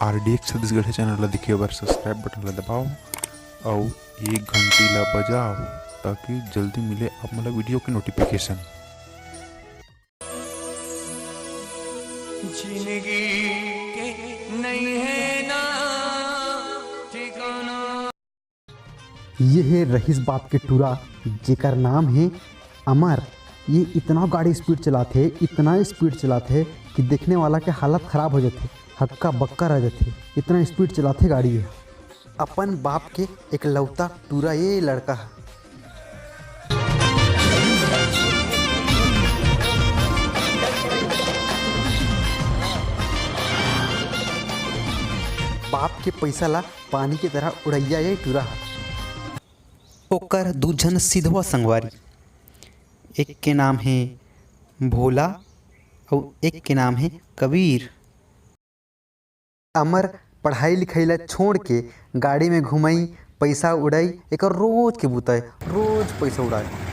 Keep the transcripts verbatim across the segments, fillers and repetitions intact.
RDX Chhattisgarh के channel ला देखे बर सब्सक्राइब बटन ला दबाओ अउ ये घंटी ला बजाओ, ताकि जल्दी मिले आप मन ला वीडियो के नोटिफिकेशन। जिंदगी के नहीं है ना ठिकाना। ये हे रहीस बाप के टूरा, जेकर नाम हे अमर। ये इतना गाड़ी स्पीड चलाथे, इतना स्पीड चलाथे कि देखने वाला के हालत खराब हो जाथे, हक्का बक्का रह जाथे, इतना स्पीड चलाथे गाड़ी ये। अपन बाप के एकलौता टूरा ये लड़का ह। बाप के पैसा ला पानी के तरह उड़ैया ये टूरा ह। ओकर दू झन सिधवा संगवारी, एक के नाम हे भोला अउ एक के नाम हे कबीर। अमर पढ़ाई लिखाई ला छोड़ के गाड़ी में घुमाई, पैसा उड़ाई, एकर रोज के बुता हे, रोज पैसा उड़ाए।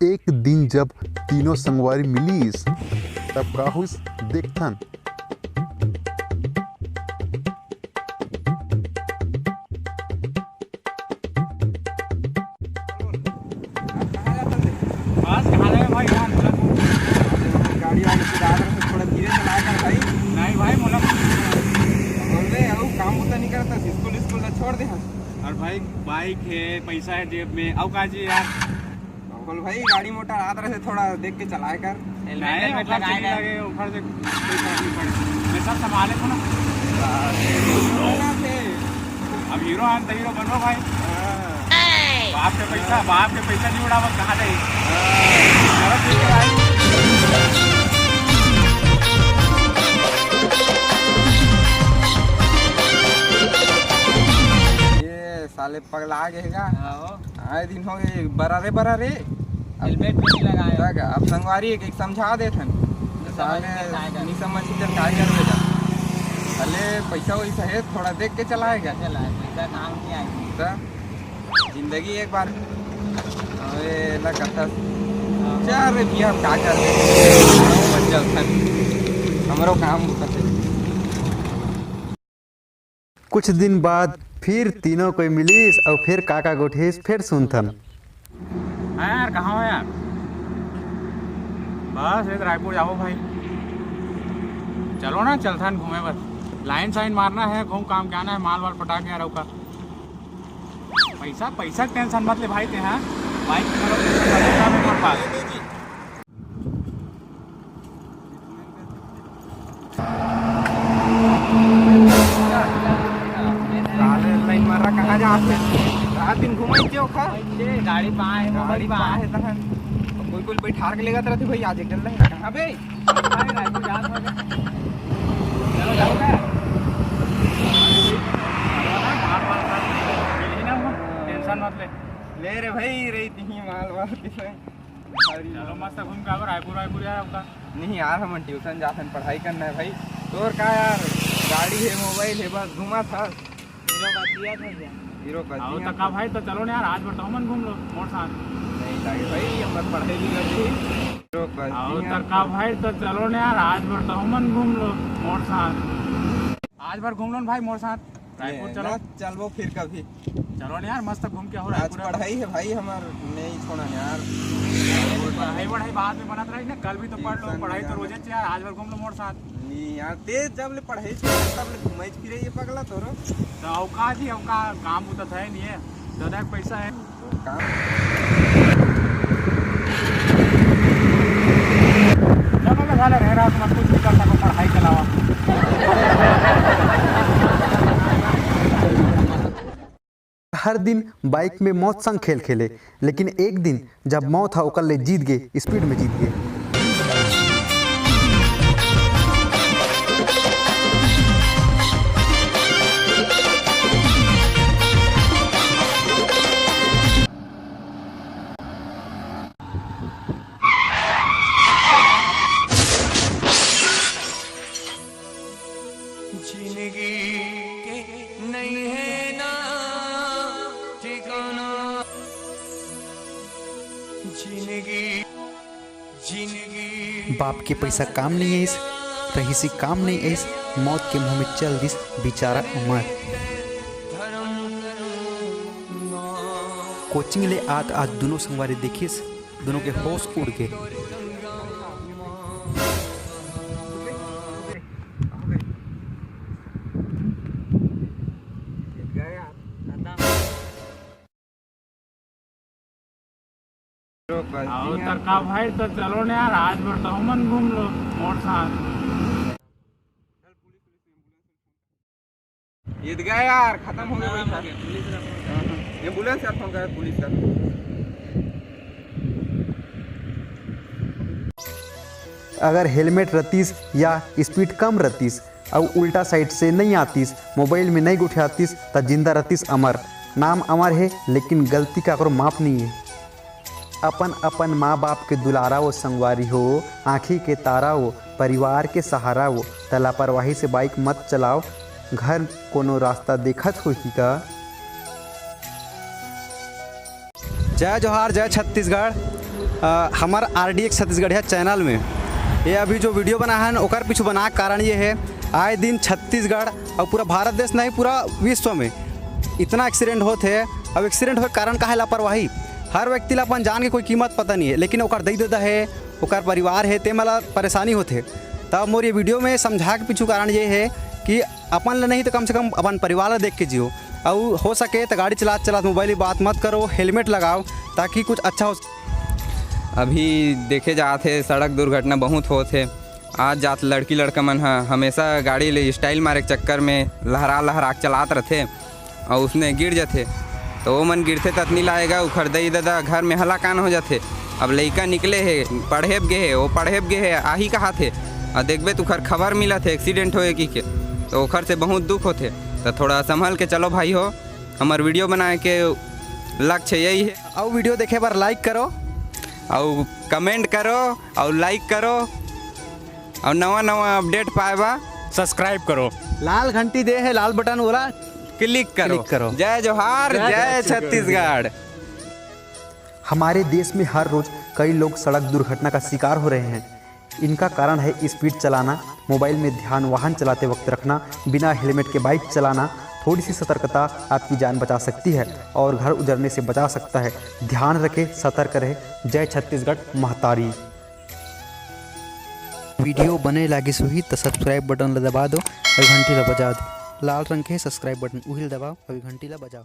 एक दिन जब तीनों संगवारी मिलीस, तब का होइस, देखथन। बस, कहाँ जावे भाई, यहाँ थोड़ा गाड़ी वाले से ज्यादा से थोड़ा धीरे चलाया कर भाई। नहीं भाई, मोला बोल दे, अउ काम होता नहीं करता, स्कूल, स्कूल ला छोड़ दे हम। और भाई, बाइक है, पैसा है जेब में, अउ का चाहिए यार? बोल भाई, गाड़ी मोटर आत रहे, थोड़ा देख के चलाया कर। हेलमेट नहीं, वेलमेट ओखर लगाए से नहीं कर। लगे, ओखर से कोई फर्क नहीं पड़े। मैं सब संभाले को ना। अब हीरो आन तो हीरो बनो भाई। हाँ। बाप के पैसा, बाप के पैसा नहीं उड़ावत, कहाँ जाई? हाँ। चलो ठीक है भाई। ये साले पगला गए का? हाँ। आए दिन हो गए, बरा रे, बरा रे। अब हेलमेट भी नहीं लगाए। तक अब संगवारी एक, एक समझा देथन। समझ साले के काय कर नहीं समझ के काय कर बेटा। भले पैसा वैसा है, थोड़ा देख के चलाएगा। चलाए, पैसा काम नहीं आए। तो जिंदगी एक बार। अरे ला कथा। हाँ। चार रुपया हम का कर दे? मत चलथन। हमरो काम होता है। कुछ दिन बाद फिर तीनों कोई मिलिस अउ फिर काका गोठिस, फिर सुनथन। हाँ यार, कहाँ हो यार? बस, ये तो रायपुर जाओ भाई। चलो ना, चलथन घूमे बस। लाइन साइन मारना है, घूम काम के आना है, माल वाल पटा के यार, का। पैसा, पैसा के टेंशन मत ले भाई ते, हाँ? बाइक के घलो टेंशन मत ले, सब है मोर पास। साले लाइन मार रहा, कहाँ जा आपके? रात दिन घुमाई के ओखा? गाड़ी पाए, गाड़ी मोबाइल पाए। पाए तहन। कोई कोई बैठार के लेगा तरह थी भाई, आज एक डल रहे। कहाँ बे? भाई, रायपुर जा तो। चलो, जाओ क्या? मार, मार, मार। यही ना हुआ, टेंशन मत ले। ले रे भाई, रही थी माल वाल किसे। चलो मस्त घूम के आओ, रायपुर वायपुर यार आपका। नहीं यार, हमन ट्यूशन जाथन, पढ़ाई करना है भाई। तोर का यार, गाड़ी है, मोबाइल है, बस घूमा था। हीरो का दिया था क्या? हीरो का आओ दिया तो का था। भाई, तो चलो ना यार, आज बताओ मन घूम लो मोर साथ। नहीं लागे भाई, हमर पढ़ाई भी करती। हीरो का आओ दिया तो का था। भाई, तो चलो ना यार, आज बताओ मन घूम लो मोर साथ। आज भर घूम लो ना भाई मोर साथ, रायपुर ये चलो। ना, चलबो फिर कभी। चलो ना यार, मस्त घूम के आओ आज रायपुर। पढ़ाई है भाई हमार, नहीं छोड़ा यार। पढ़ाई वढ़ाई बाद में बनत रही ना, कल भी तो पढ़ लो, ट्यूशन पढ़ाई तो जाना। रोजे च यार, आज भर घूम लो मोर साथ। नहीं यार, ते जब ले पढ़ाई छोड़ा, तब ले घूमे फिरे ये पगला तोरो। तो अवका जी, अवका काम उतना है नहीं है, ज्यादा पैसा है। काम। चलो ना साले, रह रहा तुम्हारा कुछ भी कर सको पढ़ाई के अलावा। हर दिन बाइक में मौत संग खेल खेले, लेकिन एक दिन जब मौत ह ओकर ले जीत गे, स्पीड में जीत गे। जिंदगी के नहीं है ना ठिकाना। जिंदगी, जिंदगी बाप के पैसा काम नहीं आइस, रहीसी काम नहीं आइस, मौत के मुंह में चल दिस बेचारा अमर। कोचिंग ले आत आत दुनों संगवारी देखिस, दुनों के होश उड़ गे। आओ त का भाई, त चलो न यार, आज भर त हमन घूम लो मोर साथ। ईद गया यार, खत्म हो गया भाई। एम्बुलेंस यार, फोन कर पुलिस का। अगर हेलमेट रतिस या स्पीड कम रतिस अउ उल्टा साइड से नहीं आतिस, मोबाइल में नहीं गोठियातिस, त जिंदा रतिस अमर। नाम अमर हे, लेकिन गलती काकरो माफ नहीं हे। अपन अपन माँ बाप के दुलारा वो संगवारी हो, आँखी के तारा वो, परिवार के सहारा वो, त लापरवाही से बाइक मत चलाओ। घर कोनो रास्ता देखत होही का? जय जोहार, जय छत्तीसगढ़। अ, हमर आरडीएक्स छत्तीसगढ़िया चैनल में ये अभी जो वीडियो बना है, ओकर पीछू बना के कारण ये है, आए दिन छत्तीसगढ़ और पूरा भारत देश नहीं, पूरा विश्व में इतना एक्सीडेंट होत है। अब एक्सीडेंट होए के कारण का है? लापरवाही। हर व्यक्ति ला अपन जान के कोई कीमत पता नहीं है, लेकिन ओकर दई ददा है, ओकर परिवार है, ते मला परेशानी होत है। तब मोर ये वीडियो में समझा के पीछू कारण ये है कि अपन ला नहीं तो कम से कम अपन परिवार ला देख के जियो। अउ हो सके तो गाड़ी चलात चलात मोबाइल में बात मत करो, हेलमेट लगाओ, ताकि कुछ अच्छा हो। अभी देखे जात हे, सड़क दुर्घटना बहुत होत हे। आज जात लड़की लड़का मन ह हमेशा गाड़ी ले स्टाइल मारे के चक्कर में लहरा लहरा के चलात रथे, अउ उसने गिर जथे। तो वो मन गिरथे ततनी लाएगा, उखर दई ददा घर में हलाकान हो जथे। अब लइका निकले हे, पढ़े ब गे हे, वो पढ़े ब गे हे, आही कहात हे, अउ देखबे त उखर खबर मिलत हे एक्सीडेंट होए की के, तो ओखर से बहुत दुख होथे। तो थोड़ा संभल के चलो भाई हो, हमर वीडियो बनाए के लक्ष्य यही है। अउ वीडियो देखे बर लाइक करो, अउ कमेंट करो, अउ लाइक करो, अउ नवा नवा अपडेट पाए बा सब्सक्राइब करो। लाल घंटी दे है, लाल बटन वाला क्लिक करो। क्लिक करो। जय जोहार, जय जय छत्तीसगढ़। छत्तीसगढ़। हमारे देश में हर रोज कई लोग सड़क दुर्घटना का शिकार हो रहे हैं। इनका कारण है स्पीड चलाना, मोबाइल में ध्यान, वाहन चलाते वक्त रखना, बिना हेलमेट के बाइक चलाना। थोड़ी सी सतर्कता आपकी जान बचा सकती है और घर उजड़ने से बचा सकता है। ध्यान रखें, सतर्क रहें। जय छत्तीसगढ़ महतारी। वीडियो बने लागिस होही त सब्सक्राइब बटन ला दबा दो अउ घंटी ला बजा दो। लाल रंग के सब्सक्राइब बटन, उही ला दबाओ अउ घंटी ला बजाओ।